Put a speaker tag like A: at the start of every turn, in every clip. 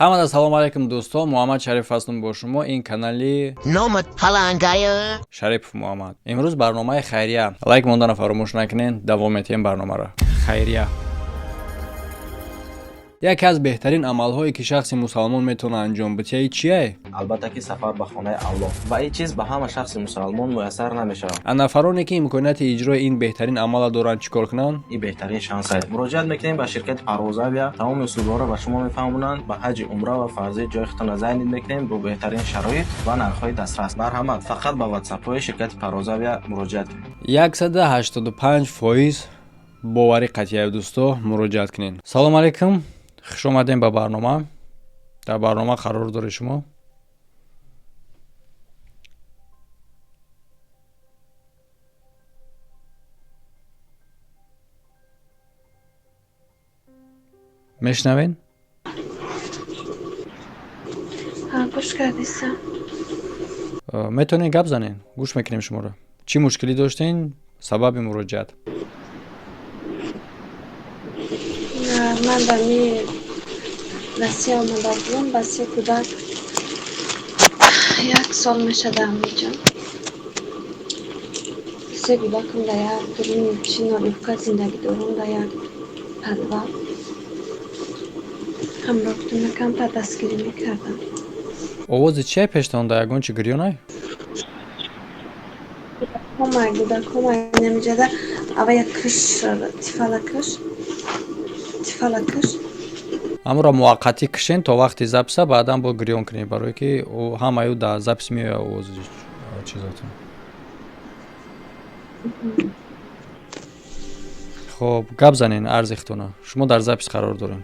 A: Ҳамада салому алайкум, дӯстон. Муҳаммад Шариф ҳастам бо шумо. Ин канали
B: Номат палангая.
A: Шарипов Муҳаммад. Имрӯз барномаи хайрия. Лайк мондана фаромӯш накунед. Давом метиҳем барномаро. Хайрия. Яке аз беҳтарин амалҳое, ки шахси мусалмон метавонад анҷом бидиҳад, чие?
C: Албатта ки сафар ба хонаи Аллоҳ, ва ин чиз ба ҳама шахси мусалмон муяссар намешавад.
A: А нафароне, ки имконияти иҷрои ин беҳтарин амалро доранд, чӣ кор кунанд?
C: Ин беҳтарин шанс аст. Муроҷиат мекунем ба ширкати Парвозавия, тамоми услубҳоро ба шумо мефаҳмонанд. Ба ҳаҷи умра ва фарзӣ ҷои худтона зайнид мекунем бо беҳтарин шароит ва нархҳои дастрас. Марҳамат, фақат ба ватсапҳои ширкати Парвозавия муроҷиат кунед.
A: 185% боварӣ қатъия, дӯсто, муроҷиат кунед. Салому алайкум, хуш омадем ба барнома. Дар барнома қарор доред шумо. Мешунавед?
D: Гӯш кардисам.
A: Метавонед гап занед, гӯш мекунем шуморо. Чӣ мушкилӣ доштен, сабаби муроҷиат?
D: Ман ба ми Россия омада будам ба се кӯдак. Як сол мешада ҳамиҷо. Се кӯдакам дар як дуруни чиноривка зиндагӣ дорам, дар як подвал. Ҳамроҳ будам, камтар дастгирӣ мекардам.
A: Овози чия пештон, да ягон чи гирёнай?
D: Кӯдакҳомай, кӯдакҳомай намиҷада авая киш, тифала киш, тифала киш.
A: Ҳамонро муваққатӣ кишен то вақти записа, баъдан бо гирён кунед, барое ки ҳамаю дар запис меояд овози чизотон. Хоб, гап занен, арзи худтона. Шумо дар запис қарор дорем.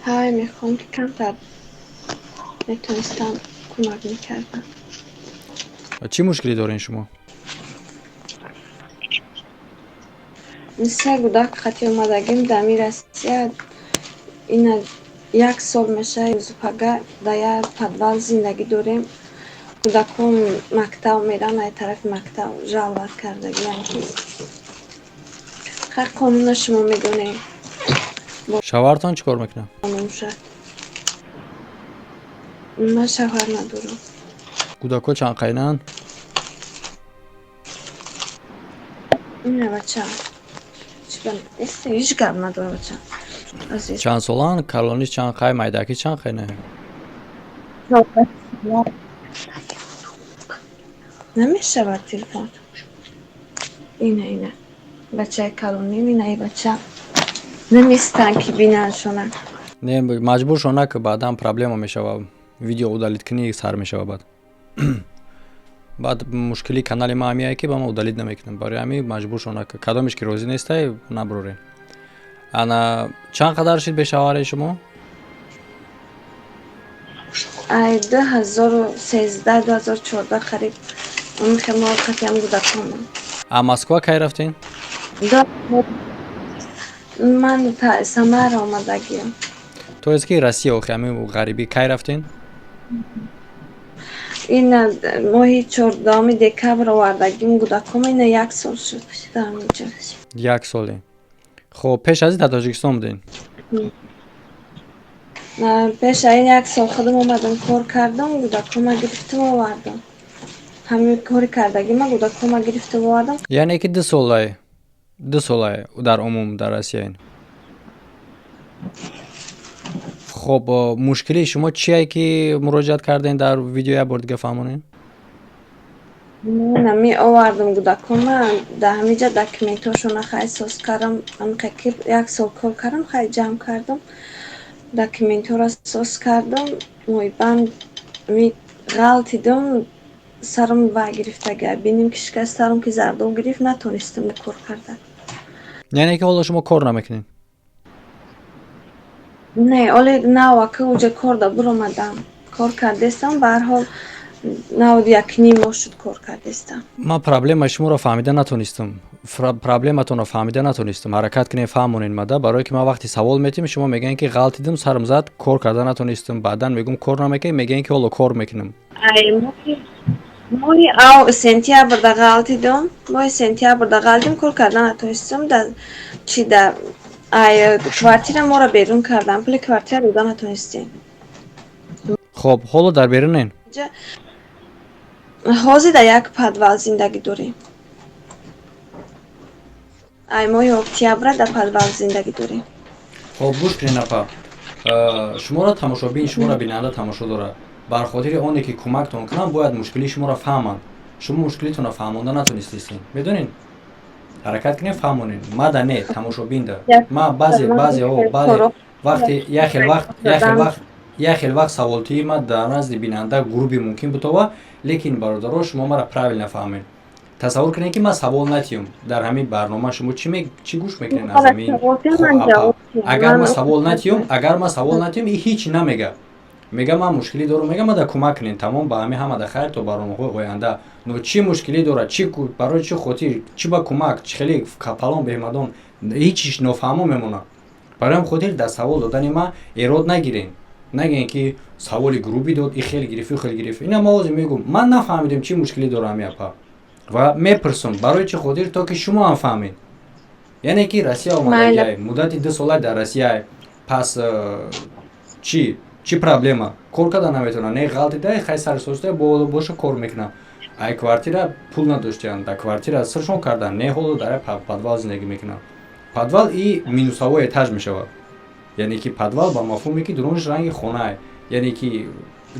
D: Ҳай, мехоҳам, ки камтар метонистам, кӯмак мекардам.
A: Чӣ мушкилӣ дорен шумо?
D: Се кӯдак хати омадагим дар ми Россия. Ина як сол мешавад, рӯзупага дар як подвал зиндагӣ дорем. Кӯдакҳом мактаб мераванд, ай тарафи мактаб жалват кардагиам, ки хай, қонуна шумо медонед.
A: Шавҳартон чӣ кор мекунад?
D: Қонун. Ман шавҳар надорам.
A: Кӯдакҳо чанд қайнанд?
D: Ина бача ҳеҷ гап надорам, бача азиз.
A: Чанд соланд? Калониш чанд қай, майдаки чанд қай не?
D: Намешавад телефон. Ина, ина бачаи калоним, ина и бача наместанд, ки бинандшона.
A: Не, маҷбур шон нака, баъдан проблема мешава, видео удалить кунӣ сар мешава. Баъд мушкили канали ма ҳамияе, ки ба ма удалить намекунам. Барои ҳамин маҷбур шон нака. Кадомеш ки розӣ нестай, наброрем. Ана чанд қадар шид бешавҳари шумо?
D: Ай 2013, 2014 қариб мо қатиам кӯдаконам.
A: А Москва кай рафтен?
D: Ман Самара омадагиам.
A: То есть ки Россия, охи ҳамин ғарибӣ кай рафтен?
D: Ина моҳи 14-уми декабр овардагим кӯдаком, ина як сол шуд дар ҳаминҷо.
A: Як соле. Хоб, пеш аз ин дар Тоҷикистон буден?
D: Пеш аз ин як сол худам омадам, кор кардам, кӯдакома гирифтам, овардам. Ҳамин кори кардагима кӯдакома гирифтам, овардам.
A: Яъне ки 2 солае, 2 солае дар умум дар Россияин. Хоб, мушкилии шумо чие, ки муроҷиат кардем дар видео, як бор дига фаҳмонем?
D: Ми овардам кӯдакома, дар ҳаминҷа документҳошона хай соз кардам. Ки як сол кор кардам, хай ҷамъ кардам, документҳоро соз кардам. Моибанд ми ғалтидам, сарам вай гирифтага, биним ки шикаст, сарам ки зардоб гирифт, натонистам кор карда.
A: Яъне ки ҳоло шумо кор намекунед?
D: Не, оле навака уҷа кор да буромадам, кор кардестам. Ба ҳар ҳол наводу якним моҳ шуд кор кардестам.
A: Ман проблемаи шуморо фаҳмида натонистам, проблематонро фаҳмида натонистам. Ҳаракат кунем, фаҳмонед мада, барое ки ман вақти савол метиҳам, шумо мегӯед, ки ғалтидим, сарам зад, кор карда натонистам. Баъдан мегӯм, кор намекунед, мегӯед, ки ҳоло кор мекунам.
D: Моҳи сентябрда ғалтидум, моҳи сентябрда ғалтидум, кор кардан натонистам. Да чи да ай квартира моро берун кардам, пули квартира дода натонистем.
A: Хоб, ҳоло дар берунен?
D: Ҳозир дар як подвал зиндагӣ дорем. Ай моҳи октябра дар подвал зиндагӣ дорем.
A: Хоб, гӯш кунед, апа, шуморо тамошобин, шуморо бинанда тамошо дорад. Бар хотири оне ки кӯмактон кунам, бояд мушкилии шуморо фаҳманд. Шумо мушкилитонро фаҳмонда натонистистем, медонед? Ҳаракат кунед, фаҳмонед. Мада не, тамошобинда. Ма баъзе баъзеҳо баъзе вақте як хел вақт саволтии ма дар назди бинанда грубый мумкин бутова, лекин, бародаро, шумо мара правильно фаҳмед. Тасаввур кунед, ки ман савол натиём дар ҳамин барнома, шумо чӣ гӯш мекунед аз ҳамин? Агар ман савол натиём, и ҳеҷ намега. Мега, ман мушкилӣ дорам, мега, мада кӯмак кунед, тамом, ба ҳамин ҳамада хайр, то барномаҳои оянда. Но чӣ мушкилӣ дорад, чи барои чӣ хотир, чӣ ба кӯмак, чӣ хеле фалон беҳмадон, ҳеҷ нофаҳмо мемонад. Барои ҳам хотир дар савол додани ман эрод нагирем, нагӯем, ки саволи грубый дод, и хеле гирифт, хеле гирифт. Ина ма ҳозир мегӯм, ман нафаҳмидем, чӣ мушкилӣ дорам ҳами апа, ва мепурсам, барои чӣ хотир, то ки шумо ҳам фаҳмед. Яъне ки Россия омадагиай, муддати 2 сола дар Россия, пас чӣ проблема? Кор карда наметавонад, не, ғалтида, хай, сари соста боша, кор мекунад. Ай квартира пул надоштиянд, дар квартира сиршон кардан, не, ҳоло дар подвал зиндагӣ мекунад. Подвал и минусовой этаж мешавад, яъне ки подвал ба мафҳуме ки дурунаш ранги хонае. Яъне ки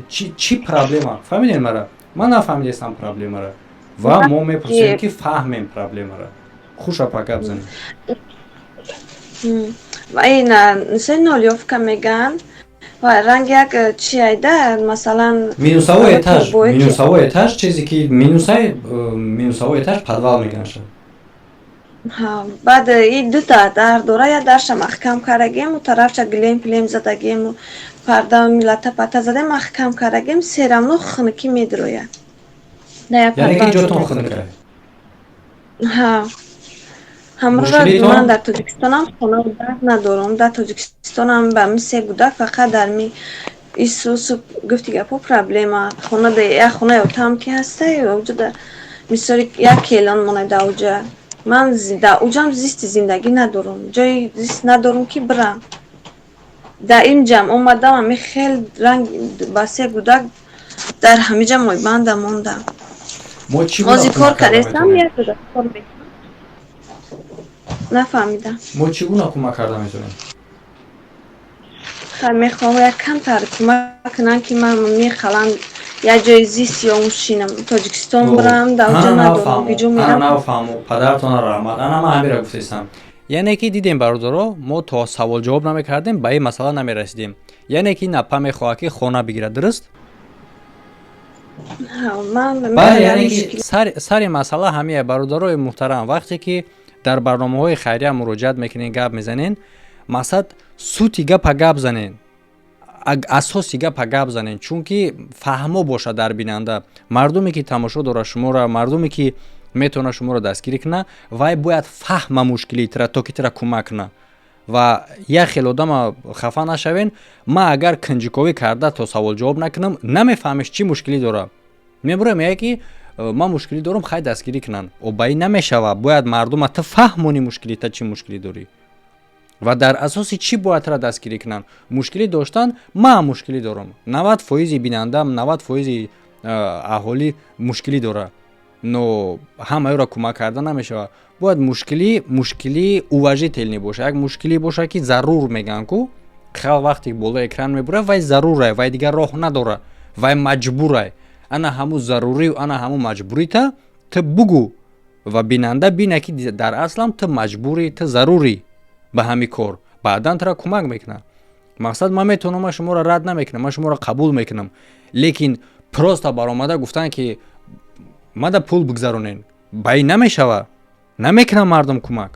A: чӣ проблема, фаҳмидем мара? Ман нафаҳмидестам проблемара ва мо мепурсем, ки фаҳмем проблемара. Хуш, апа, гап занем.
D: Ва ин се нолёвка меган ва ранг як чи айда, масалан.
A: Минусовой этаж, минусовой этаж, чизе ки минусай, минусовой этаж подвал меганша.
D: Баъд и дута дар дора, як дарша маҳкам кардагем, у тарафча гилем пилем задагем, парда лата пата задем, маҳкам кардагем, всё равно хунукӣ медрояд.
A: Яъне ки ҷотон хунукай?
D: Ҳа, ҳамроҳ ман дар Тоҷикистонам хона дар надорам. Дар Тоҷикистонам ба ми се кӯдак фақат дар ми исусу гуфти гапо проблема. Хона як хонаи отам ки ҳастай, уҷода мисоли як келон монад. Дар уҷа ман дар уҷам зисти зиндагӣ надорам, ҷои зист надорам, ки бирам. Дар ин ҷамъ омадам, ами хел ранг ба се кӯдак дар ҳамиҷа мойбанда мондам. Ҳозир кор кардестам, як кӯдак кор мекунам. Нафаҳмидам.
A: Мо чӣ гуна кӯмак карда метавонем?
D: Мехоҳам як камтар кӯмак кунам, ки ман мехалам як ҷои зист ё мушинам, Тоҷикистон бирам, дар уҷа надорам, биҷо мерам.
A: Нафаҳмо, падаратона раҳмат. Ана ман ҳамира гуфтестам. Яъне ки дидем, бародаро, мо то савол ҷавоб намекардем, ба ин масъала намерасидем. Яъне ки напа мехоҳад, ки хона бигирад, дуруст? Бале, яъне ки сари масъала ҳамия. Бародарои муҳтарам, вақте ки дар барномаҳои хайрия муроҷиат мекунен, гап мезанен, мақсад сути гапа гап занен, асоси гапа гап занен, чунки фаҳмо бошад дар бинанда. Мардуме ки тамошо дорад шуморо, мардуме ки метавонад шуморо дастгирӣ кунад, вай бояд фаҳма мушкилии тира, то ки тира кӯмак кунад. Ва як хел одама, хафа нашавен, ман агар кунҷиковӣ карда то саволҷавоб накунам, намефаҳмеш, чӣ мушкилӣ дорад. Мебурам, меяд, ки ман мушкилӣ дорам, хай, дастгирӣ кунанд. Ба ин намешавад. Бояд мардума ту фаҳмонӣ мушкилита, чӣ мушкилӣ дорӣ ва дар асоси чӣ бояд тура дастгирӣ кунанд. Мушкилӣ доштан, ман мушкилӣ дорам, 90% бинандам, 90% аҳолӣ мушкилӣ дорад, но ҳамаёро кӯмак карда намешавад. Бояд мушкилӣ уважительный боша, як мушкилӣ боша, ки зарур мегӯянд ку хел вақте болои экран мебурад, вай зарурай, вай дигар роҳ надорад, вай маҷбурай. Ана ҳамун зарурию ана ҳамун маҷбурита ту бугӯ ва бинанда бина, ки дар аслам ту маҷбурӣ, ту зарурӣ ба ҳамин кор, баъдан тура кӯмак мекунад. Мақсад, ман метавонам, ман шуморо рад намекунам, ман шуморо қабул мекунам, лекин просто баромада гуфтан, ки мада пул бигзаронен, ба ин намешавад, намекунам мардум кӯмак.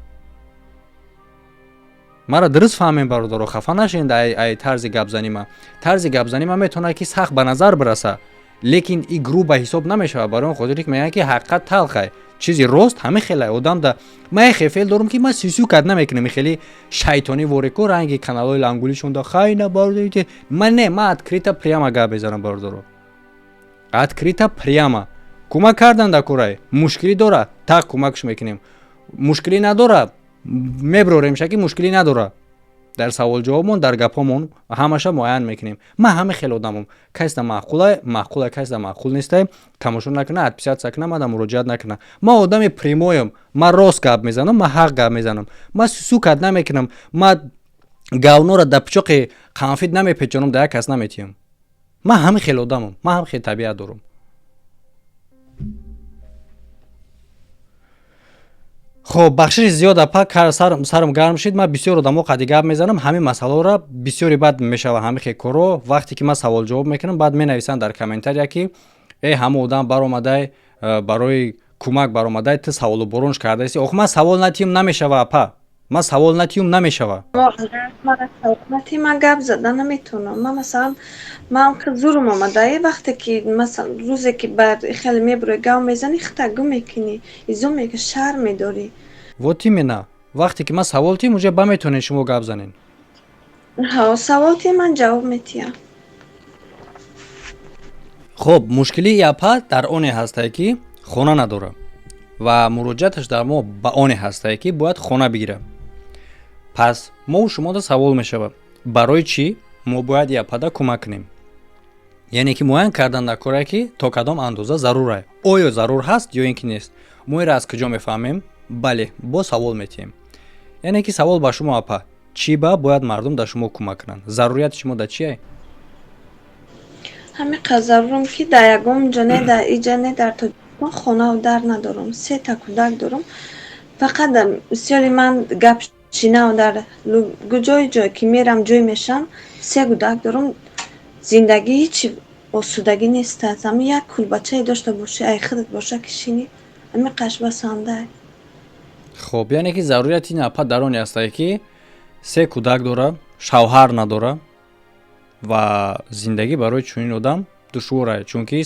A: Мара дуруст фаҳмем, бародаро, хафа нашед ай тарзи гапзани ма. Тарзи гапзани ма метавонад, ки сахт ба назар бираса, лекин и грубо ҳисоб намешавад, барои он хотире ки мегӯянд, ки ҳақиқат талхай, чизи рост ҳамин хелай. Одам да ман як хефел дорам, ки ман сисю кад намекунам, хеле шайтонӣ вореко ранги каналҳои лангулишонда хайна бародари ман не, ман открыто, прямо гап мезанам, бародаро, открыто, прямо. Кӯмак кардан дар корай, мушкилӣ дора, так кӯмакш мекунем, мушкилӣ надора, меброрем шаки мушкилӣ надора. Дар саволҷавобмон, дар гапҳомон ҳамаша муайян мекунем. Ман ҳама хел одамом: касда маъқулай, маъқулай, касда маъқул нестай, тамошо накуна, отписаться куна, мада муроҷиат накуна. Ман одами прямой ам, ман рост гап мезанам, ман ҳақ гап мезанам, ман сусукат намекунам, ман говно ра дар пичоқи қанфит намепечонам, дар як кас наметиҳам. Ман ҳама хел одамам, ман ҳама хел табиат дорам. Хоб, бахшиши зиёд, апа, сарам гарм шид. Ман бисёр одамо қади гап мезанам, ҳамин масъаларо бисёре бад мешава. Ҳамин хел корро вақте ки ман саволҷавоб мекунам, баъд менависанд дар комментария, ки э, ҳама одам баромадай, барои кӯмак баромадай, ту саволу боронш кардаисти. Ох, ман савол натиҳам, намешава, апа, ман савол натиҳам, намешава.
D: Ман гап зада наметавонам. Ман, масалан, ман зурум омада, вақте ки, масалан, рӯзе ки бар хеле мебурӣ, гап мезанӣ, хита гум мекунӣ, изо мекунӣ, шарм медорӣ.
A: Вот именно, вақте ки ман савол тиҳам, уже ба метавонед шумо гап занед.
D: Савол тиҳ, ман ҷавоб метиҳам.
A: Хоб, мушкилии апа дар оне ҳастае, ки хона надорад, ва муроҷиаташ дар мо ба оне ҳастае, ки бояд хона бигирад. Пас мову шумода савол мешавад: барои чӣ мо бояд и апада кӯмак кунем? Яъне ки муайян кардан дар коре, ки то кадом андоза зарурае, оё зарур ҳаст ё ин ки нест. Мо инро аз куҷо мефаҳмем? Бале, бо савол метиҳем. Яъне ки савол ба шумо, апа: чӣ ба бояд мардум дар шумо кӯмак кунанд? Зарурияти шумо дар чие?
D: Ҳамин қадр зарурам, ки дар ягон ҷо, не дар иҷа, не дар Тоҷикистон, хонаву дар надорам, сета кӯдак дорам. Фақат бисёри ман гап шинав, дар ҷои ҷое ки мерам, ҷой мешавам, се кӯдак дорам, зиндагӣ ҳеҷ осудагӣ нест. Ҳамин як кулбачае дошта бошӣ, ай худат боша, ки шинӣ, ҳамин қаш басандай.
A: Хоб, яъне ки зарурияти ин апа дар оне ҳастае, ки се кӯдак дора, шавҳар надора ва зиндагӣ барои чунин одам душворае, чунки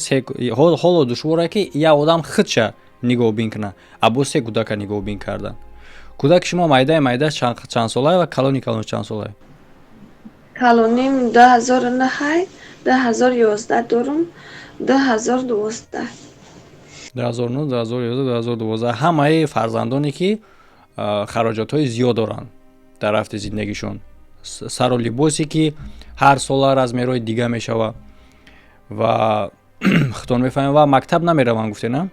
A: ҳоло душворае, ки як одам худша нигоҳубин кунад, а бо се кӯдака нигоҳубин кардан. Кӯдаки шумо майдаи майдаш чанд солае ва калони калонш чанд солае?
D: Калоним 2009, 2011 дорум, 2012.
A: 2009, 2011, 2012. Ҳамаи фарзандоне, ки хароҷотҳои зиёд доранд дар рафти зиндагишон, сару либосе, ки ҳар сола размер ҳои дига мешава, ва худтон мефаҳмем. Ва мактаб намераванд, гуфте, на?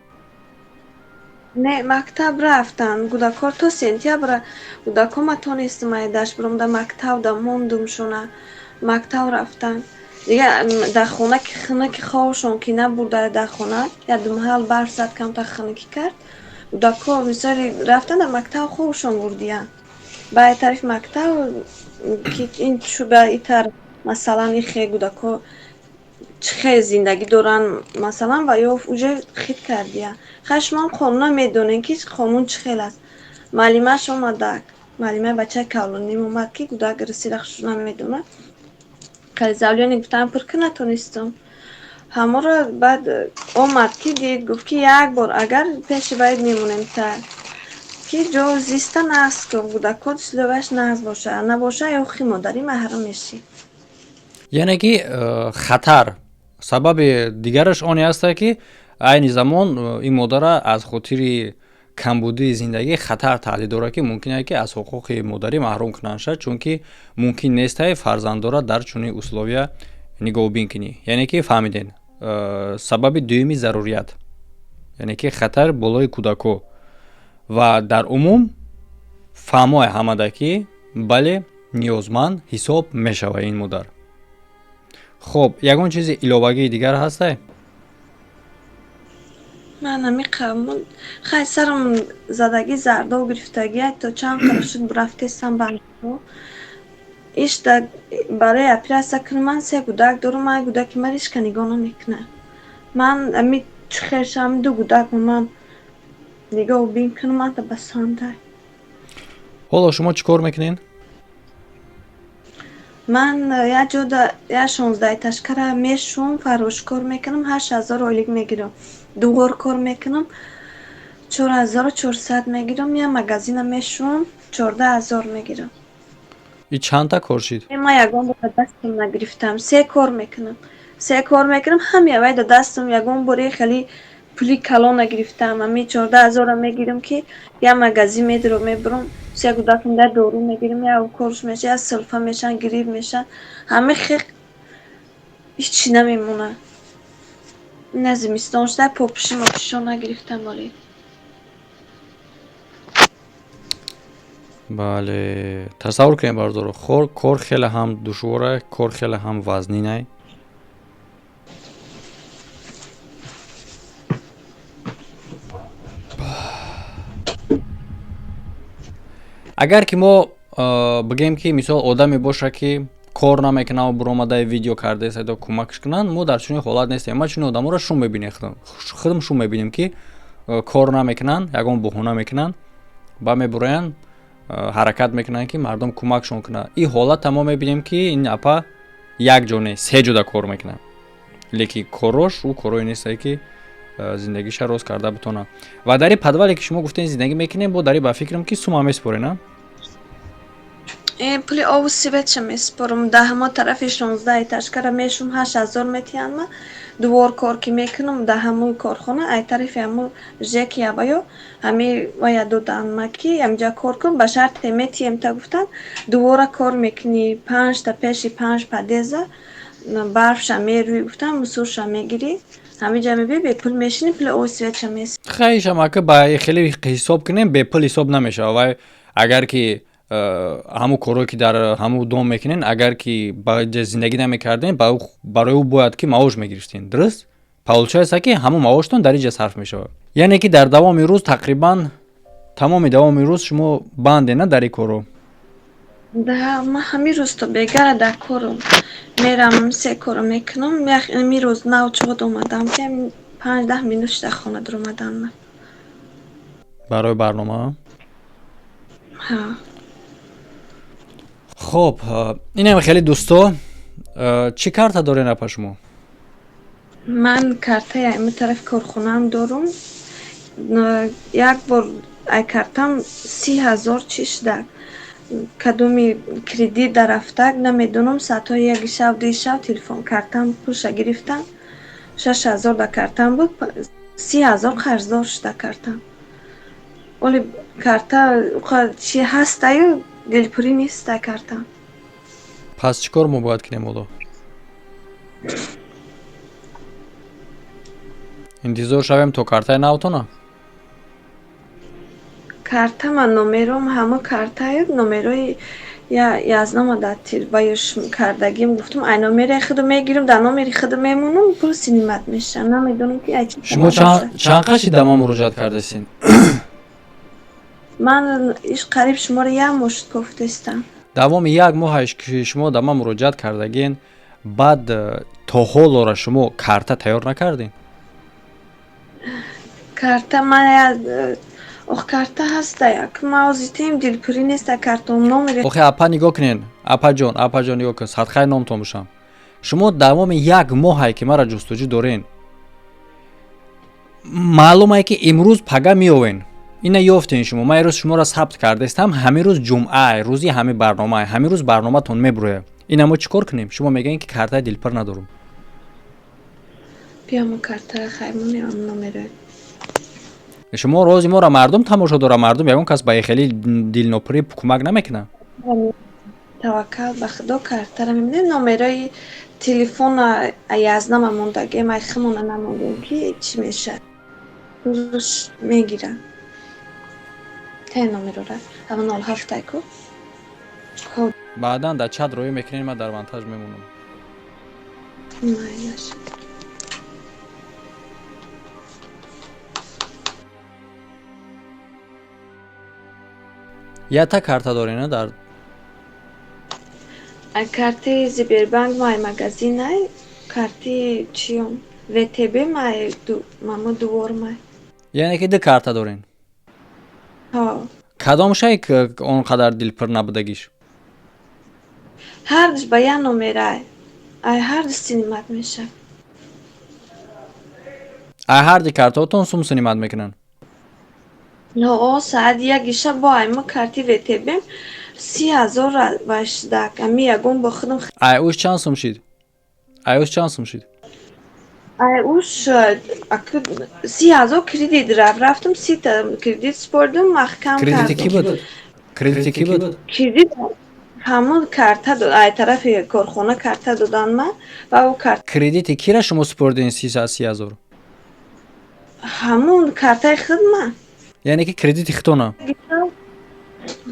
D: Не, мактаб рафтанд кӯдакҳо то сентябр. Кӯдакҳо ма тонистам ай дашт биром, дар мактаб да мондумшона, мактаб рафтанд. Дига дар хона ки хинаки хобшон ки набурда, дар хона як думаҳал барф зад, камтар хинакӣ кард. Кӯдакҳо бисёре рафтанд дар мактаб, хобшон бурдиянд. Ба тарафи мактаб ки ин шуба итар, масалан, ихе кӯдакҳо чӣ хел зиндагӣ доранд, масалан, ва ё уже хит кардия. Хай, шумоам қонуна медонем, ки қонун чӣ хел аст. Муаллимааш омадак, муаллимаи бачаи калоним омад, ки кӯдак русира хуш намедонад. Заявление гуфтам, пур ки натонистам ҳаморо. Баъд омад, ки дид, гуфт, ки як бор агар пеши вай мемонем, та ки ҷо зиста нағз кун, кӯдакҳо условия ш нағз боша, набоша, ё ҳуқуқи модарӣ маҳрум мешӣ.
A: Яъне ки хатар, сабаби дигараш оне ҳаста, ки айни замон ин модара аз хотири камбудии зиндагӣ хатар таҳдид дорад, ки мумкин аст, ки аз ҳуқуқи модарӣ маҳрум кунанд шад, чунки мумкин нестай фарзанддора дар чунин условия нигоҳубин кунӣ. Яъне ки фаҳмиден, сабаби дуюми зарурият, яъне ки хатар болои кӯдакҳо. Ва дар умум фаҳмои ҳамада, ки бале, ниёзманд ҳисоб мешавад ин модар. Хоб, ягон чизи иловагии дигар ҳастай?
D: Ман ҳамин хай, сарам задагӣ, зардоб гирифтагӣ, то чанд қадр шуд, рафтестам бандҳо иш да барои оператсия кунам. Ман се кӯдак дорам, ман кӯдаки ман ҳечка нигоҳ намекунад. Ман ами чӣ хел ду кӯдакро ман нигоҳ бин кунам, ман басандай.
A: Ҳоло шумо чӣ кор мекунед?
D: Ман як ҷода як 16 этажка ра мешум, фаррошкор мекунам, 8000 ойлик мегирам. Дуғор кор мекунам, 4400 мегирам. Як магазина мешум, 14 000 мегирам.
A: И чандта кор шид?
D: Ман ягон бор дастам нагирифтам. Се кор мекунам, се кор мекунам, ҳами авай да дастам ягон боре хеле. Пули калона гирифтам, ами 14 000-а мегирам, ки я магазин медро мебурам, я кӯдакам я дору мегирам, я уколш меша, я сулфа мешан, грипп мешан, ҳами хеқ ҳичи намемонад. Ина зимистон шуда, попиши мопишо нагирифтам оли.
A: Бале, тасаввур кунед, бародаро, кор хеле ҳам душвора, кор хеле ҳам вазнинай. Агар ки мо бигем, ки мисол одаме боша, ки кор намекунаву буромадаи видео кардааст, айдо кӯмакш кунанд, мо дар чунин ҳолат нестем. Ма чунин одаморо шум мебинем, худам шум мебинем, ки кор намекунанд, ягон буҳона мекунанд, ба мебуроянд, ҳаракат мекунанд, ки мардум кӯмакшон кунад. Ин ҳолата мо мебинем, ки ин апа як ҷо не, се ҷода кор мекунад, лекин корош ӯ корое нестае, ки зиндагиша рост карда битонад. Ва дар ин подвале, ки шумо гуфтем, зиндагӣ мекунем, бо дар ин ба фикрам, ки сума меспорен, а?
D: Пули обу светша меспорам. Дар ҳамо тарафи 16 этажкара мешум, 8000 метиҳанд. Ма двор кор ки мекунам дар ҳамои корхона, ай тарафи ҳамо ЖЭКи аваё ҳами вая доданд ма, ки ҳамҷа кор кун, ба шарте метиҳем та гуфтанд. Двора кор мекунӣ, панҷта пеши панҷ подъезда барфша мерӯӣ, гуфтам, мусорша мегирӣ, ҳамиҷа мебиёй, бепул мешинӣ, пули обу светша мес
A: Хайшам, ака, ба хеле ҳисоб кунем, бепул ҳисоб намешавад. Вай агар ки ҳамун корое, ки дар ҳамун дом мекунен, агар ки ба зиндагӣ намекардем, барои ӯ бояд ки маош мегирифтем, дуруст? Получается, ки ҳамун маоштон дар инҷа сарф мешавад, яъне ки дар давоми рӯз, тақрибан тамоми давоми рӯз шумо банде на дар ин коро?
D: Да, ман ҳамин рӯз то бегара дар корам мерам, се коро мекунам. Ҳамин рӯз нав чод омадам, ки 5-10 минут шуда хона дуромадам ман.
A: Барои барнома?
D: Ҳа.
A: Хоб, инам хеле дӯсто. Чӣ карта дорен, апа, шумо?
D: Ман картаи ами тарафи корхонаам дорум. Як бор ай картам 30 000 чӣ шуда, кадоми кредит дарафтак намедонам. Соатҳои 1 шав, 2 шав телефон картам пулша гирифтам. 6000 дар картам буд, 30 000 қарздор шуда картам. Оли карта чи ҳастаю, дилпурӣ неста картам.
A: Пас чӣ кор мо бояд кунем ҳоло? Интизор шавем то картаи навтона?
D: Картама номером ҳама картаю номерои язнома дар тирбаюш кардагим, гуфтум, ай номери худу мегирам, дар номери худу мемонам, пул снимать мешавам. Намедонам, ки ай чи.
A: Шумо чанд қаши да ма муроҷиат кардасин?
D: Ман иш қариб шуморо як моҳ шуд гуфтестам.
A: Давоми як моҳаш ки шумо да ма муроҷиат кардагин, баъд то ҳолора шумо карта тайёр накардин?
D: Карта ман, ох, карта ҳаста, як мавзитем дилпурӣ неста картом номери.
A: Охе, апа, нигоҳ кунен, апаҷон, апаҷон, нигоҳ кун, садқаи номтон бошам. Шумо давоми як моҳае ки маро ҷустуҷӯ дорен, маълумае, ки имрӯз пага меовен, ина ёфтен шумо. Ман ирӯз шуморо сабт кардаистам, ҳамин рӯз ҷумъа, рӯзи ҳамин барномаа, ҳамин рӯз барноматон мебурояд. Ина мо чӣ кор кунем? Шумо мегӯед, ки картаи дилпур надорум.
D: Биёма, картаи хаймонам номеро.
A: Шумо рози моро мардум тамошо дора, мардум ягон кас ба хеле дилнопурӣ кӯмак намекунад.
D: Таваккал ба худо, картара мебинем, номерои телефона язнама мондагем, ай химона намондем, ки чӣ мешавад, рӯш мегирам те номерора, ҳама 07-ай ку.
A: Баъдан дар чат роӣ мекунед, ман дар монтаж мемонам.
D: Майлаш.
A: Якта карта дорена дар?
D: Карти Сбербанк май магазинай, карти чиём, ВТБ май, мамо двор май.
A: Яъне ки ду карта дорен?
D: Ҳо.
A: Кадом шай он қадар дилпур набудагиш?
D: Ҳардуш ба як номерай, ай ҳарду снимать мешавад.
A: Ай ҳарди картаотон сум снимать мекунанд?
D: Ҳо, соати 1 шаб бо айма карти ВТБ 30 000 вашдак, ами ягон бо худам.
A: Ай уш чанд сум шид? Ай уш чанд сум шид?
D: Ай уш 30 000 кредит рафтам, 30 та кредит спордум, маҳкам.
A: Кредити кӣ буд? Кредити кӣ буд?
D: Кредит ҳамон карта, ай тарафи корхона карта додан ман ва ӯ карта.
A: Кредити кира шумо супордин 30 000?
D: Ҳамон картаи худма.
A: Яъне ки кредити хитона?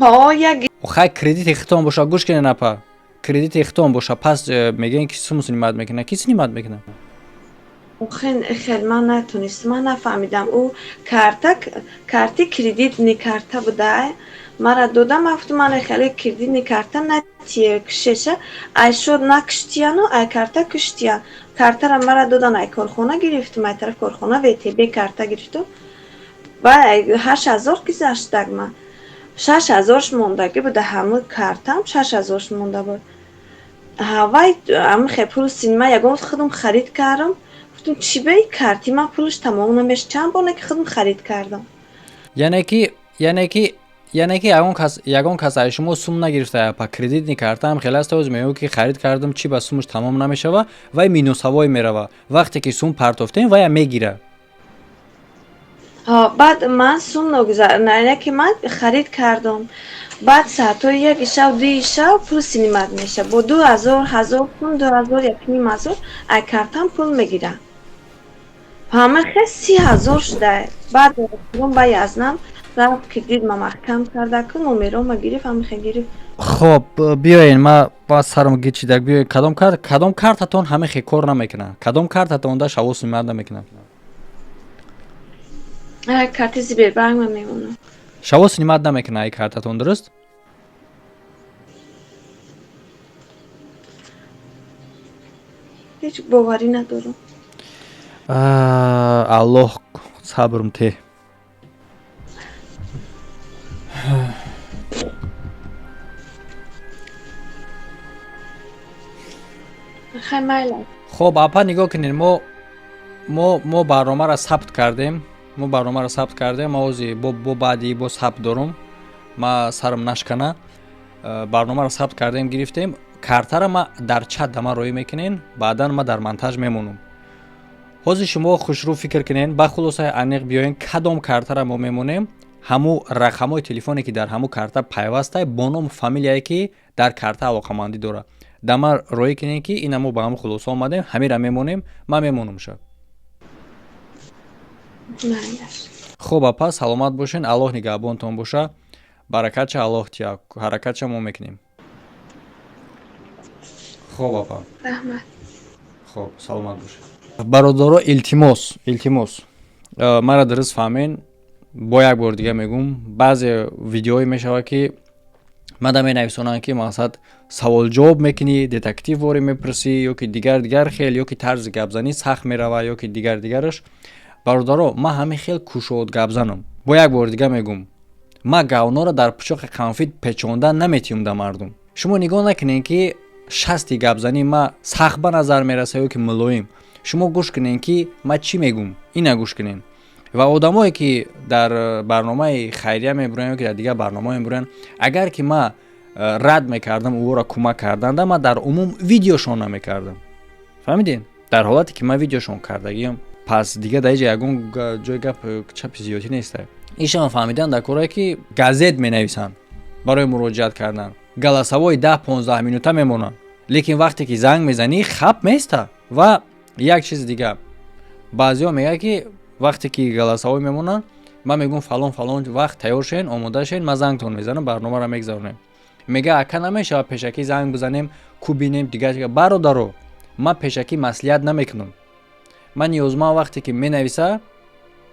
D: Ҳо, як.
A: Хай, кредити хитон боша, гӯш кунед, апа, кредити хитон боша, пас мегӯен ки суму снимать мекунад. Ки снимать мекунад?
D: Хел ман натонистам, ман нафаҳмидам. Ӯ карта, карти кредитный карта буда, мара додам. Афту ман хеле кредитный карта натие, кишеша ай шуд, накиштияну ай карта киштиян. Картара мара додан, ай корхона гирифтум, ай тараф корхона ВТБ карта гирифтум. Ба 8000 гузаштаг, ман 6000-ш мондагӣ буда, ҳамун картам 6000-ш монда буд. Ҳавай ҳамин хел пул синма ягон худам харид кардам. Гуфтам, чӣ ба карти ман пулаш тамом намеш, чанд бор ки худам харид кардам.
A: Яъне ки ягон кас ай шумо сум нагирифта па кредитный картаам хеле аст. Оз мегӯ ки харид кардам, чӣ ба сумаш тамом намешава, вай минусавой мерава. Вақте ки сум партофтем, вая мегира.
D: Баъд ман сум ногузар, ки ман харид кардам. Баъд саатҳои 1 шав, 2 шав пул снимать меша, бо 2000, 1000 сум, 2000, 1500 ай картам пул мегирам. Ҳама хел 30 000 шуда. Баъд ба язнам рафт, кредит ма маҳкам карда, ку номерома гирифт, ҳамихе гирифт.
A: Хоб, биёен, ма ба сарам гичидак. Биёен, кадом картатон ҳамихе кор намекунад? Кадом картатон да шаво снимать намекунад?
D: Карти Сбербанк ма мемонам.
A: Шаво снимать намекунад ай картатон, дуруст?
D: Ҳеҷ боварӣ надорам.
A: Аллоҳ сабрм те.
D: Хай, майла.
A: Хоб, апа, нигоҳ кунед, мо барномаро сабт кардем, мо барномаро сабт кардем. Ма ози бо баъди бо сабт дорум, ма сарам нашкана. Барномаро сабт кардем, гирифтем. Картара ма дар чат да ма роӣ мекунен, баъдан ма дар монтаж мемонам. Ҳозир шумо хушрӯ фикр кунен, ба хулосаи аниқ биёен, кадом картара мо мемонем. Ҳаму рақамҳои телефоне, ки дар ҳаму карта пайвастай, бо ному фамилияе, ки дар карта алоқамандӣ дорад, да ма роӣ кунем, ки ина мо ба ҳаму хулоса омадем, ҳамира мемонем, ман мемонам ша. Хуб, апа, саломат бошен, Аллоҳ нигаҳбонтон боша, баракатша Аллоҳ тия, ҳаракатша мо мекунем. Хоб, апа.
D: Раҳмат.
A: Хоб, саломат бошед. Бародаро, илтимос, илтимос, мара дуруст фаҳмен. Бо як бор дига мегӯм, баъзе видеоҳое мешавад, ки мада менависонанд, ки мақсад саволҷавоб мекунӣ, детектив ворӣ мепурсӣ, ё ки дигар дигар хел, ё ки тарзи гапзанӣ сахт мерава, ё ки дигар дигараш. Бародаро, ман ҳамин хел кушод гапзанам. Бо як бор дига мегӯм, ман говноро дар пучоқи конфит печонда наметиҳум да мардум. Шумо нигоҳ накунед, ки шасти гапзанӣ ма сахт ба назар мераса ё ки мулоим. Шумо гӯш кунед, ки ман чӣ мегӯм, ина гӯш кунед. Ва одамое, ки дар барномаи хайрия мебуранд ё ки дар дигар барномаҳо мебуранд, агар ки ман рад мекардам ӯро кӯмак карданда, ман дар умум видеошон намекардам. Фаҳмидед? Дар ҳолате ки ман видеошон кардагиам, пас дига дар иҷа ягон ҷои гап чапи зиёдӣ неста. Ишам фаҳмидан дар корое, ки газет менависанд барои муроҷиат кардан, голосовой 10-15 минута мемонанд, лекин вақте ки занг мезанӣ, хап места. Ва як чизи дига, баъзеҳо мегӯяд, ки вақте ки голосовой мемонанд, ман мегӯм, фалон фалон вақт тайёр шен, омода шен, ман зангтон мезанам, барномаро мегзаронем. Мега, ака, намешавад пешакӣ занг бизанем, ку бинем дигар? Бародаро, ман пешакӣ маслиҳат намекунам. Ман ниёзманд вақте ки менависа,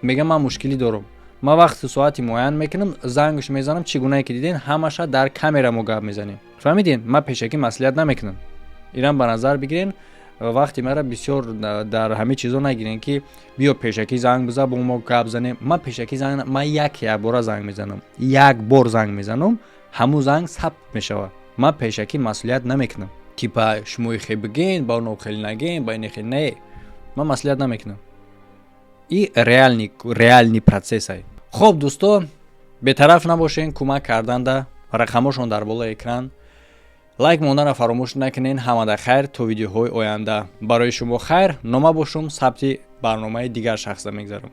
A: мега, ман мушкилӣ дорам, ман вақти соати муайян мекунам, зангш мезанам. Чӣ гунае ки диден, ҳамаша дар камера мо гап мезанем. Фаҳмиден? Ман пешакӣ маслиҳат намекунам. Ирам ба назар бигирен. Вақти мара бисёр дар ҳамин чизо нагирен, ки биё пешакӣ занг биза, бо мо гап занем. Ман пешакӣ занг, ман як якбора занг мезанам, як бор занг мезанам, ҳамун занг сабт мешавад. Ман пешакӣ масъулият намекунам, типа шумои хе биген, ба оно хеле наген, ба ине хеле не, ман масъулият намекунам. И реальный процессай. Хоб, дӯсто, бетараф набошен кӯмак карданда. Рақамошон дар болои экран. Лайк монданро фаромӯш накунед. Ҳамада хайр, то видеоҳои оянда. Барои шумо хайр нома бошум, сабти барномаи дигар шахса мегзарам.